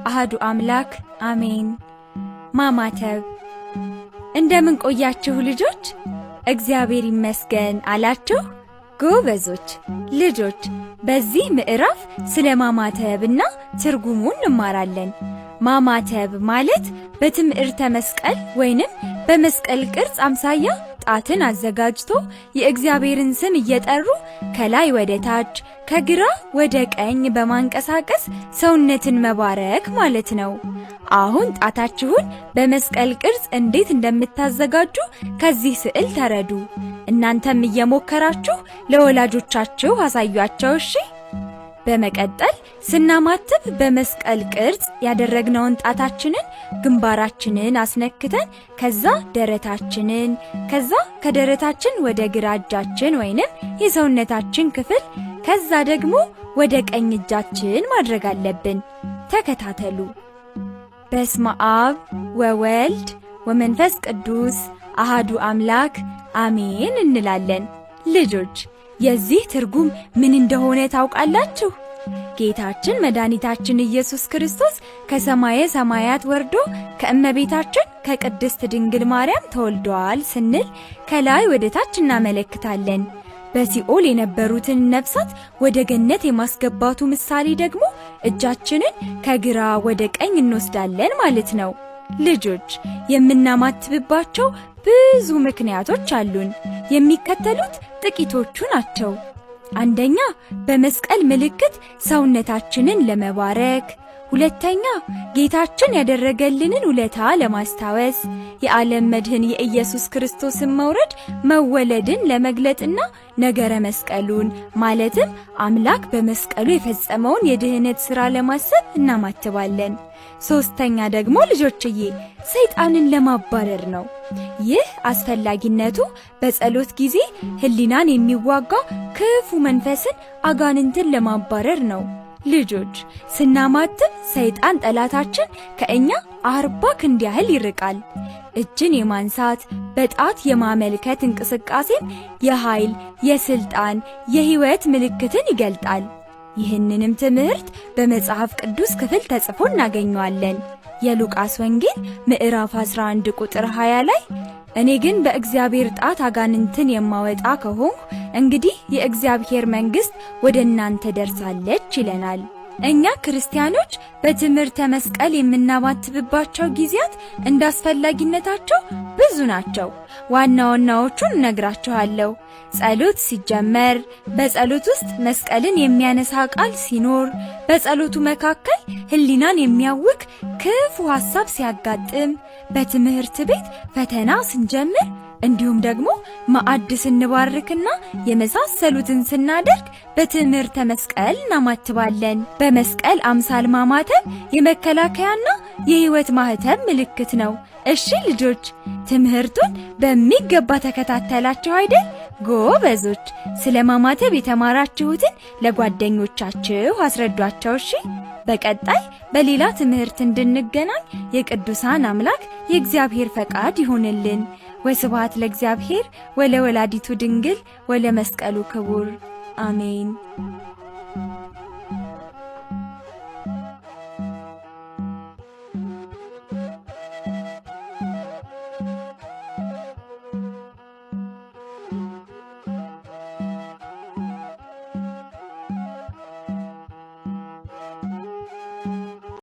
አህዱ አምላክ አሜን። ማማተብ። እንደምን ቆያችሁ ልጆች? እግዚአብሔር ይመስገን አላችሁ? ጎበዞች ልጆች፣ በዚህ ምዕራፍ ስለ ማማተብና ትርጉሙን እንማራለን። ማማተብ ማለት በትምህርተ መስቀል ወይንም በመስቀል ቅርጽ አምሳያ ጣትን አዘጋጅቶ የእግዚአብሔርን ስም እየጠሩ ከላይ ወደ ታች ከግራ ወደ ቀኝ በማንቀሳቀስ ሰውነትን መባረክ ማለት ነው። አሁን ጣታችሁን በመስቀል ቅርጽ እንዴት እንደምታዘጋጁ ከዚህ ስዕል ተረዱ። እናንተም እየሞከራችሁ ለወላጆቻችሁ አሳዩአቸው፣ እሺ? በመቀጠል ስናማትብ በመስቀል ቅርጽ ያደረግነውን ጣታችንን ግንባራችንን አስነክተን ከዛ ደረታችንን፣ ከዛ ከደረታችን ወደ ግራ እጃችን ወይንም የሰውነታችን ክፍል፣ ከዛ ደግሞ ወደ ቀኝ እጃችን ማድረግ አለብን። ተከታተሉ። በስመ አብ ወወልድ ወመንፈስ ቅዱስ አሃዱ አምላክ አሜን እንላለን። ልጆች፣ የዚህ ትርጉም ምን እንደሆነ ታውቃላችሁ? ጌታችን መድኃኒታችን ኢየሱስ ክርስቶስ ከሰማየ ሰማያት ወርዶ ከእመቤታችን ከቅድስት ድንግል ማርያም ተወልዷል ስንል ከላይ ወደ ታች እናመለክታለን። በሲኦል የነበሩትን ነፍሳት ወደ ገነት የማስገባቱ ምሳሌ ደግሞ እጃችንን ከግራ ወደ ቀኝ እንወስዳለን ማለት ነው። ልጆች፣ የምናማትብባቸው ብዙ ምክንያቶች አሉን። የሚከተሉት ጥቂቶቹ ናቸው። አንደኛ፣ በመስቀል ምልክት ሰውነታችንን ለመባረክ። ሁለተኛ፣ ጌታችን ያደረገልንን ውለታ ለማስታወስ፣ የዓለም መድህን የኢየሱስ ክርስቶስን መውረድ መወለድን ለመግለጥና ነገረ መስቀሉን ማለትም አምላክ በመስቀሉ የፈጸመውን የድህነት ሥራ ለማሰብ እናማትባለን። ሶስተኛ ደግሞ ልጆችዬ፣ ሰይጣንን ለማባረር ነው። ይህ አስፈላጊነቱ በጸሎት ጊዜ ሕሊናን የሚዋጋ ክፉ መንፈስን አጋንንትን ለማባረር ነው። ልጆች፣ ስናማትብ ሰይጣን ጠላታችን ከእኛ 40 ክንድ ያህል ይርቃል። እጅን የማንሳት በጣት የማመልከት እንቅስቃሴም የኃይል፣ የስልጣን፣ የሕይወት ምልክትን ይገልጣል። ይህንንም ትምህርት በመጽሐፍ ቅዱስ ክፍል ተጽፎ እናገኘዋለን። የሉቃስ ወንጌል ምዕራፍ 11 ቁጥር 20 ላይ እኔ ግን በእግዚአብሔር ጣት አጋንንትን የማወጣ ከሆንኩ እንግዲህ የእግዚአብሔር መንግሥት ወደ እናንተ ደርሳለች ይለናል። እኛ ክርስቲያኖች በትምህርተ መስቀል የምናማትብባቸው ጊዜያት እንዳስፈላጊነታቸው ብዙ ናቸው። ዋና ዋናዎቹን እነግራችኋለሁ። ጸሎት ሲጀመር፣ በጸሎት ውስጥ መስቀልን የሚያነሳ ቃል ሲኖር፣ በጸሎቱ መካከል ሕሊናን የሚያውክ ክፉ ሐሳብ ሲያጋጥም፣ በትምህርት ቤት ፈተና ስንጀምር፣ እንዲሁም ደግሞ ማዕድ ስንባርክና የመሳሰሉትን ስናደርግ በትምህርተ መስቀል እናማትባለን። በመስቀል አምሳል ማማተብ የመከላከያና የሕይወት ማህተም ምልክት ነው። እሺ ልጆች፣ ትምህርቱን በሚገባ ተከታተላችሁ አይደል? ጎበዞች! ስለ ማማተብ የተማራችሁትን ለጓደኞቻችሁ አስረዷቸው። እሺ። በቀጣይ በሌላ ትምህርት እንድንገናኝ የቅዱሳን አምላክ የእግዚአብሔር ፈቃድ ይሁንልን። ወስብሐት ለእግዚአብሔር ወለወላዲቱ ድንግል ወለመስቀሉ ክቡር አሜን።